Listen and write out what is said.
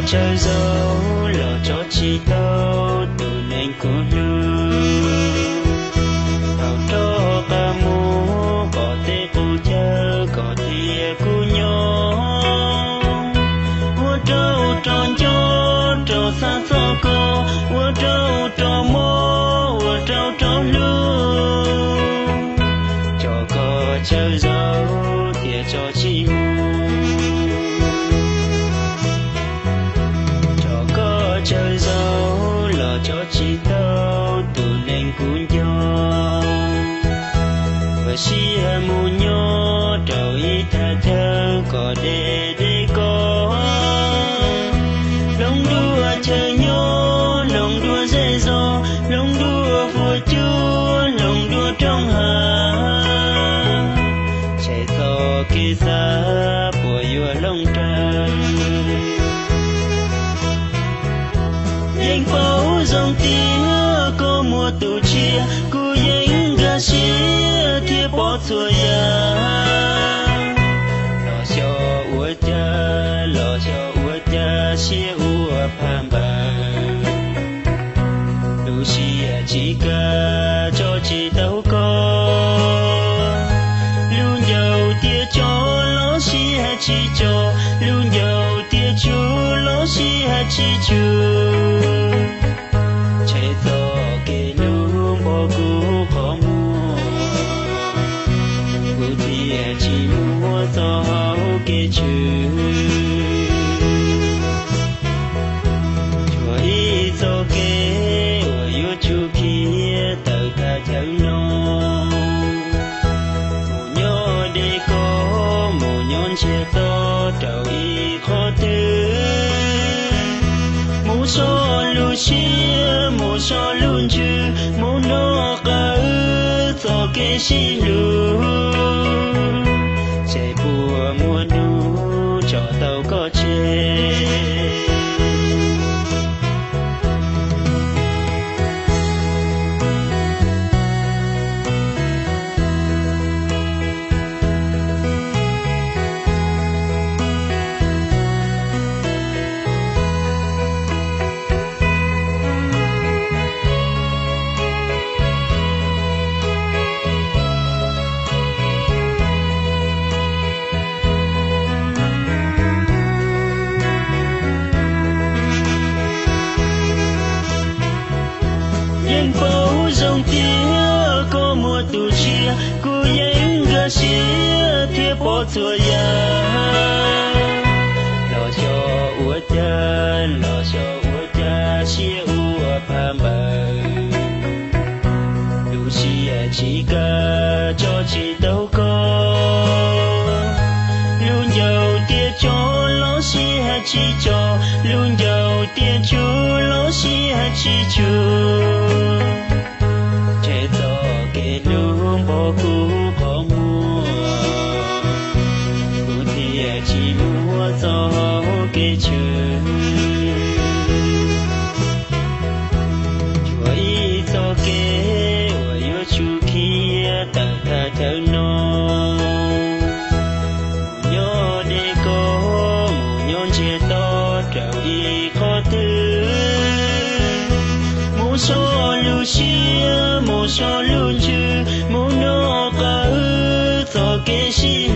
Tsawg zaus los tso tsis tau tus neeg kuv hlub. Thaum rov qab mus pom tej qub chaw koj thiab kuv nyob, ua rau rov nco rau xav txog koj, ua rau rov mob, ua rau rov hlub. Tso koj tsawg zaus thiaj tso tsis mus. Tso koj tsawg zaus los tso tsis tau tus neeg kuv nco. Ua siab mus nyob rau ib thaj chaw koj deb deb koj. Hloov dua chaw nyob, hloov dua zej zos, hloov dua huab cua, hloov dua rooj hav. Tshem txoj kev xav puas yuav hloov raws. Yeej paub zoo tias koj muaj tus tshiab, kuv yeej nkag siab thiab pov txhua yam. Los xyov ua cas, los xyov ua cas siab ua phaj npaws. Lub siab tsis kam tso tsis tau koj. Lub ncauj tias tso los sis hais tsis tso, lub ncauj tias tsum los sis hais tsis tsum. Tshem txoj kev hlub npog kuv qhov muag, kuv thiaj tsis muaj txoj hau kev tshwm. Tshuav ib txoj kev uas yuav tsum khiav tawm thaj chaw no. Mus nyob deb koj, mus nyob ntsiag to rau ib qhov twg. Mus so lub siab, mus so lub ntsws, mus nrog qab wb txoj kev sib hlub. Ces puas muaj hnub tso tau koj tseg. Yeej paub zoo tias koj muaj tus tshiab, kuv yeej nkag siab thiab pov txhua yam. Los xyov ua cas, los xyov ua cas siab ua phaj npaws. Lub siab tsis kam tso tsis tau koj. Lub ncauj tias tso los sis hais tsis tso, lub ncauj tias tsum los sis hais tsis tsum. Tshem txoj kev hlub npog kuv qhov muag, kuv thiaj tsis muaj txoj hau kev tshwm. Tshuav ib txoj kev uas yuav tsum khiav tawm thaj chaw no. Mus nyob deb koj, mus nyob ntsiag to rau ib qhov twg. Mus so lub siab, mus so lub ntsws, mus nrog qab wb txoj kev sib